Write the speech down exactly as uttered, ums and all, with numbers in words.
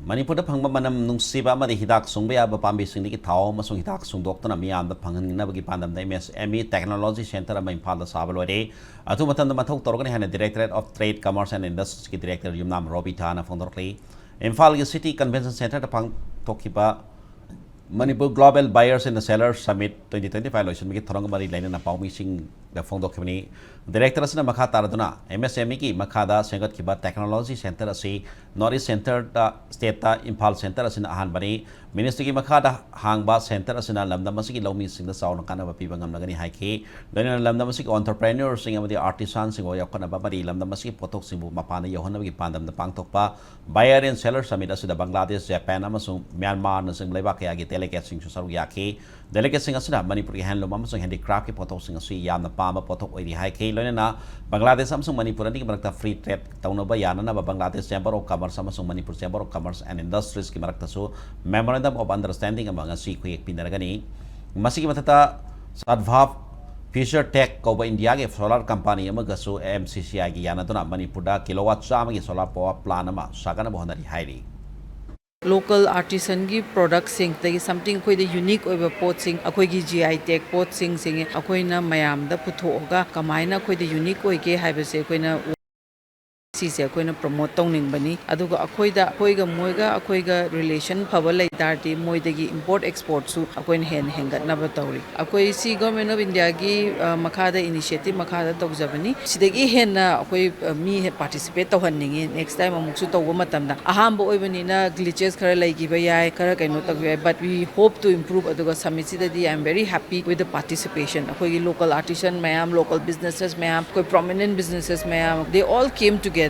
ꯃꯅꯤꯄꯨꯔꯗ ꯐꯪꯕ ꯃꯅꯝ ꯅꯨꯡꯁꯤꯕ ꯑꯃꯗꯤ ꯍꯤꯗꯥꯛ ꯁꯨꯡꯕ ꯌꯥꯕ ꯄꯥꯝꯕꯤꯁꯤꯡꯗꯒꯤ ꯊꯥꯎ ꯑꯃꯁꯨꯡ ꯍꯤꯗꯥꯛ ꯁꯨꯡꯗꯣꯛꯇꯨꯅ ꯃꯤꯌꯥꯝꯗ ꯐꯪꯍꯟꯅꯕꯒꯤ ꯄꯥꯟꯗꯝꯗ M S M E technology center ꯑꯃ ꯏꯝꯐꯥꯜꯗ ꯁꯥꯕ ꯂꯣꯏꯔꯦ꯫ ꯑꯊꯨꯕ ꯃꯇꯝꯗ ꯃꯊꯧ ꯇꯧꯔꯒꯅꯤ ꯍꯥꯏꯅ Directorate of Trade, Commerce and Industries ꯀꯤ director ꯌꯨꯝꯅꯥꯝ ꯔꯣꯕꯤꯊꯥꯅ ꯐꯣꯡꯗꯣꯔꯛꯂꯤ꯫ ꯏꯝꯐꯥꯜꯒꯤ City Convention Centre ꯗ ꯄꯥꯡꯊꯣꯛꯈꯤꯕ Manipur Global Buyers and Sellers Summit twenty twenty-five ꯂꯣꯏꯁꯤꯟꯕꯒꯤ ꯊꯧꯔꯝꯒ ꯃꯔꯤ ꯂꯩꯅꯅ ꯄꯥꯎꯃꯤꯁꯤꯡꯗ ꯐꯣꯡꯗꯣꯛꯈꯤꯕꯅꯤ꯫ Director ꯑꯁꯤꯅ ꯃꯈꯥ ꯇꯥꯔꯗꯨꯅ M S M E ꯒꯤ ꯃꯈꯥꯗ ꯁꯦꯝꯒꯠꯈꯤꯕ technology center ꯑꯁꯤ North East Centre ꯗ, state ꯇ ꯏꯝꯐꯥꯜ center ꯑꯁꯤꯅ ꯑꯍꯥꯟꯕꯅꯤ꯫ Ministry ꯒꯤ ꯃꯈꯥꯗ ꯍꯥꯡꯕ center ꯑꯁꯤꯅ ꯂꯝꯗꯝ ꯑꯁꯤꯒꯤ ꯂꯧꯃꯤꯁꯤꯡꯗ ꯆꯥꯎꯅ ꯀꯥꯟꯅꯕ ꯄꯤꯕ ꯉꯝꯂꯒꯅꯤ ꯍꯥꯏꯈꯤ꯫ ꯂꯣꯏꯅꯅ ꯂꯝꯗꯝ ꯑꯁꯤꯒꯤ entrepreneur ꯁꯤꯡ ꯑꯃꯗꯤ artisan ꯁꯤꯡꯕꯨ ꯌꯣꯛꯈꯠꯅꯕ ꯑꯃꯗꯤ ꯂꯝꯗꯝ ꯑꯁꯤꯒꯤ ꯄꯣꯠꯊꯣꯛꯁꯤꯡꯕꯨ ꯃꯄꯥꯟꯗ ꯌꯧꯍꯟꯅꯕꯒꯤ ꯄꯥꯟꯗꯝꯗ ꯄꯥꯡꯊꯣꯛꯄ Buyer and Seller Summit ꯑꯁꯤꯗ ꯕꯪꯒ꯭ꯂꯥꯗꯦꯁ, ꯖꯄꯥꯟ ꯑꯃꯁꯨꯡ ꯃ꯭ꯌꯥꯟꯃꯥꯔꯅꯆꯤꯡꯕ ꯂꯩꯕꯥꯛ ꯀꯌꯥꯒꯤ delegates ꯁꯤꯡꯁꯨ ꯁꯔꯨꯛ ꯌꯥꯈꯤ꯫ Delegates ꯁꯤꯡ ꯑꯁꯤꯅ ꯃꯅꯤꯄꯨꯔꯒꯤ handloom ꯑꯃꯁꯨꯡ handicraft ꯀꯤ ꯄꯣꯠꯊꯣꯛꯁꯤꯡ ꯑꯁꯤ ꯌꯥꯝꯅ ꯄꯥꯝꯕ ꯄꯣꯠꯊꯣꯛ ꯑꯣꯏꯔꯤ ꯍꯥꯏꯈꯤ꯫ ꯂꯣꯏꯅꯅ ꯕꯪꯒ꯭ꯂꯥꯗꯦꯁ ꯑꯃꯁꯨꯡ ꯃꯅꯤꯄꯨꯔ ꯑꯅꯤꯒꯤ ꯃꯔꯛꯇ free trade ꯇꯧꯅꯕ ꯌꯥꯅꯅꯕ Bangladesh Chamber of Commerce ꯑꯃꯁꯨꯡ Manipur Chamber of Commerce and Industries ꯀꯤ ꯃꯔꯛꯇꯁꯨ memorandum of understanding ꯑꯃ ꯉꯁꯤ ꯈꯨꯌꯦꯛ ꯄꯤꯅꯔꯒꯅꯤ꯫ ꯃꯁꯤꯒꯤ ꯃꯊꯛꯇ Sadbhav Future Tech ꯀꯧꯕ ꯏꯟꯗꯤꯌꯥꯒꯤ solar company ꯑꯃꯒꯁꯨ M C C I ꯒꯤ ꯌꯥꯅꯗꯨꯅ ꯃꯅꯤꯄꯨꯔꯗ kilowatt ꯆꯥꯝꯃꯒꯤ solar power plant ꯑꯃ ꯁꯥꯒꯠꯅꯕ ꯍꯣꯠꯅꯔꯤ ꯍꯥꯏꯔꯤ꯫ Local artisan ꯒꯤ product ꯁꯤꯡ, ꯑꯗꯒꯤ something ꯑꯩꯈꯣꯏꯗ unique ꯑꯣꯏꯕ ꯄꯣꯠꯁꯤꯡ, ꯑꯩꯈꯣꯏꯒꯤ G I tag ꯄꯣꯠꯁꯤꯡꯁꯦ ꯑꯩꯈꯣꯏꯅ ꯃꯌꯥꯝꯗ ꯄꯨꯊꯣꯛꯑꯒ ꯀꯃꯥꯏꯅ ꯑꯩꯈꯣꯏꯗ unique ꯑꯣꯏꯒꯦ ꯍꯥꯏꯕꯁꯦ ꯑꯩꯈꯣꯏꯅ ꯁꯤꯁꯦ ꯑꯩꯈꯣꯏꯅ promote ꯇꯧꯅꯤꯡꯕꯅꯤ꯫ ꯑꯗꯨꯒ ꯑꯩꯈꯣꯏꯗ, ꯑꯩꯈꯣꯏꯒ ꯃꯣꯏꯒ ꯑꯩꯈꯣꯏꯒ relation ꯐꯕ ꯂꯩ ꯇꯥꯔꯗꯤ ꯃꯣꯏꯗꯒꯤ import export ꯁꯨ ꯑꯩꯈꯣꯏꯅ ꯍꯦꯟꯅ ꯍꯦꯟꯒꯠꯅꯕ ꯇꯧꯔꯤ꯫ ꯑꯩꯈꯣꯏ ꯁꯤ Government of India ꯒꯤ, ꯑ, ꯃꯈꯥꯗ, initiative ꯃꯈꯥꯗ ꯇꯧꯖꯕꯅꯤ꯫ ꯁꯤꯗꯒꯤ ꯍꯦꯟꯅ ꯑꯩꯈꯣꯏ, ꯑ, ꯃꯤ ꯍꯦ-, participate ꯇꯧꯍꯟꯅꯤꯡꯉꯤ꯫ Next time ꯑꯃꯨꯛꯁꯨ ꯇꯧꯕ ꯃꯇꯝꯗ ꯑꯍꯥꯟꯕ ꯑꯣꯏꯕꯅꯤꯅ glitches ꯈꯔ ꯂꯩꯈꯤꯕ ꯌꯥꯏ, ꯈꯔ ꯀꯩꯅꯣ ꯇꯧꯕ ꯌꯥꯏ, but we hope to improve꯫ ꯑꯗꯨꯒ summit ꯁꯤꯗꯗꯤ I am very happy with the participation꯫ ꯑꯩꯈꯣꯏꯒꯤ local artisan ꯃꯌꯥꯝ, local businesses ꯃꯌꯥꯝ, ꯑꯩꯈꯣꯏ prominent businesses ꯃꯌꯥꯝ, they all came together꯫